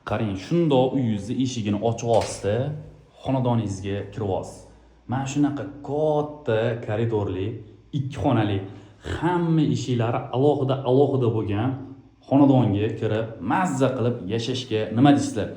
Qarang, shundoq uyingizni eshigini ochib olsizda, xonadoningizga kirib olsiz. Mana shunaqa katta koridorli, ikki xonali, hamma eshiklari alohida alohida bo'lgan xonadonga kirib, mazza qilib yashashga nima deysizlar?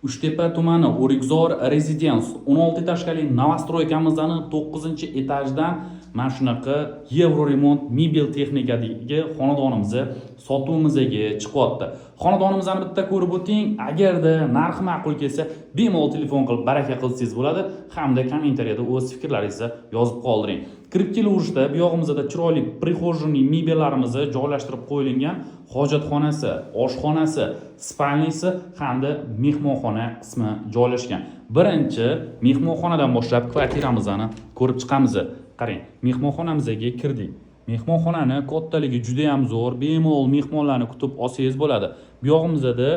Uchtepa tumani, O'rikzor Residence, 16 этажка li новостройка mizni 9-etajdan mana shunaqa евроремонт mebel texnikadagi xonadonimizni sotuvimizga chiqyapti. Xonadonimizni bitta ko'rib o'ting. Agarda narxi ma'qul kelsa, bemalol telefon qilib baraka qilsangiz bo'ladi hamda kommentariyada o'z fikrlaringizni yozib qoldiring. Kirib kelaverishda bu yog'imizda chiroyli прихожий mebellarimizni joylashtirib qo'yilgan, hojatxonasi, oshxonasi, спальни si hamda mehmonxona qismi joylashgan. Birinchi mehmonxonadan boshlab kvartiramizni ko'rib chiqamiz. Qarang, mehmonxonamizga kirdik. Mehmonxonani kattaligi juda ham zo'r, bemalol mehmonlarni kutib olsangiz bo'ladi. Bu yog'imizda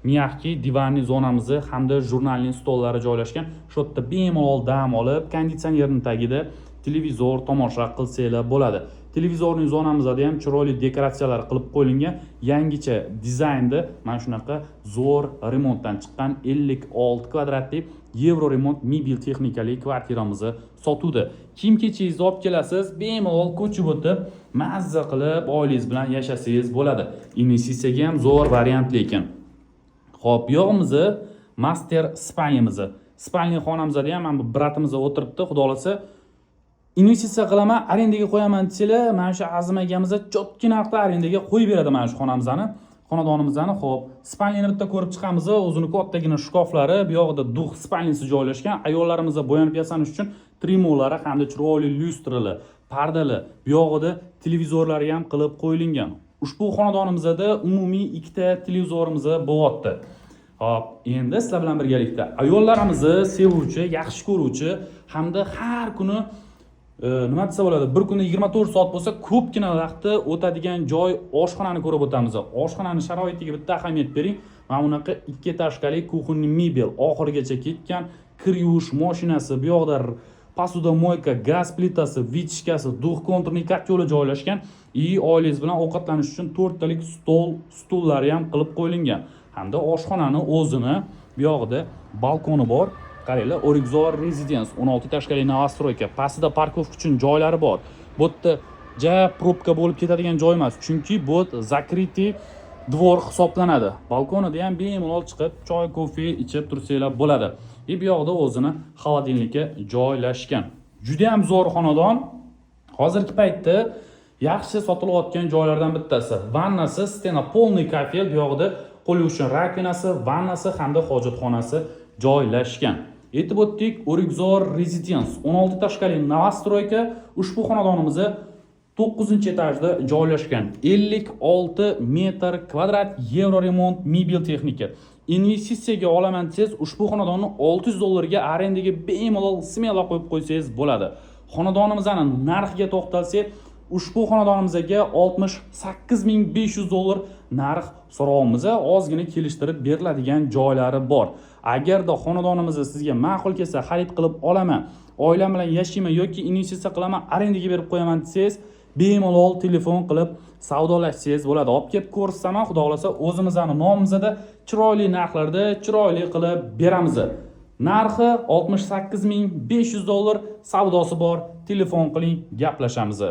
мягкий диванный zonamizni hamda журнальный stollari joylashgan. Shu yerda bemalol dam olib, konditsionerning tagida televizor tomosha qilsanglar bo'ladi. Телевизорный zonamizda ham chiroyli dekoratsiyalar qilib qo'yilgan, yangicha dizaynda mana shunaqa zo'r remontdan chiqqan 56 kvadratli евроремонт mebel texnikali kvartiramizni sotuvda. Kiyim kechangizni olib kelasiz, bemalol ko'chib o'tib, mazza qilib oilangiz bilan yashasangiz bo'ladi. Investitsiyaga ham zo'r variant lekin. Xo'p, bu yog'imizni мастер спальня mizni. Спальня xonamizda ham mana bu брат imiz o'tiribdi, xudo xohlasa investitsiya qilaman, arendaga qo'yaman desanglar, mana shu Azim akamiz чёткий narxda arendaga qo'yib beradi mana shu xonamizni, xonadonimizni. Xo'p, спальня ni bitta ko'rib chiqamiz. O'zini kattagina shkaflari, bu yog'ida двух спальни si joylashgan. Ayollarimiz bo'yanib yasanish uchun trimolari hamda chiroyli lyustralar, pardalar, bu yog'ida televizorlari ham qilib qo'yilgan. Ushbu xonadonimizda umumiy ikkita televizorimiz bo'lyapti. Xo'p, endi sizlar bilan birgalikda ayollarimizni sevuvchi, yaxshi ko'ruvchi hamda har kuni nima desa bo'ladi, bir kunda 24 soat bo'lsa, ko'pgina vaqti o'tadigan joy oshxonani ko'rib o'tamiz. Oshxonani sharoitiga bitta ahamiyat bering. Mana bunaqa ikki этажка li кухонный mebel oxirigacha ketgan, kir yuvish mashinasi, bu yoqda посудомойка, gaz plitasi, вытяжка si, двухконтурный котел i joylashgan и oilangiz bilan ovqatlanish uchun to'rttalik stol, stullari ham qilib qo'yilgan hamda oshxonani o'zini bu yog'ida balkoni bor. Qaranglar, O'rikzor Residence, 16 этажка li новостройка, pastida парковка uchun joylari bor. Bu yerda ja probka bo'lib ketadigan joy emas, chunki bu закрытый двор hisoblanadi. Balkonida ham bemalol chiqib choy, kofe ichib tursanglar bo'ladi. И bu yoqda o'zini холодильник i joylashgan. Juda ham zo'r xonadon. Hozirgi paytda yaxshi sotilayotgan joylardan bittasi. Vannasi стена полный кафель, bu yoqda qo'l yuvish uchun раковина si, vannasi hamda hojatxonasi joylashgan. Aytib o'tdik, O'rikzor Residence, 16 этажка li новостройка, ushbu xonadonimizni 9-etajda joylashgan. 56 metr kvadrat, евроремонт mebel texnika. Investitsiyaga olaman desangiz, ushbu xonadonni 600 dollarga arendaga bemalol смело qo'yib qo'ysangiz bo'ladi. Xonadonimizni narxiga to'xtalsak, ushbu xonadonimizga 68 500 dollar narx so'rovimiz, ozgina kelishtirib beriladigan joylari bor. Agarda xonadonimiz sizga ma'qul kelsa, xarid qilib olaman, oilam bilan yashayman yoki investitsiya qilaman, arendaga berib qo'yaman desangiz, bemalol telefon qilib savdolashsangiz bo'ladi. Olib kelib ko'rsataman, xudo xohlasa o'zimizni nomimizda chiroyli narxlarda chiroyli qilib beramiz. Narxi 68 500 dollar, savdosi bor, telefon qiling, gaplashamiz.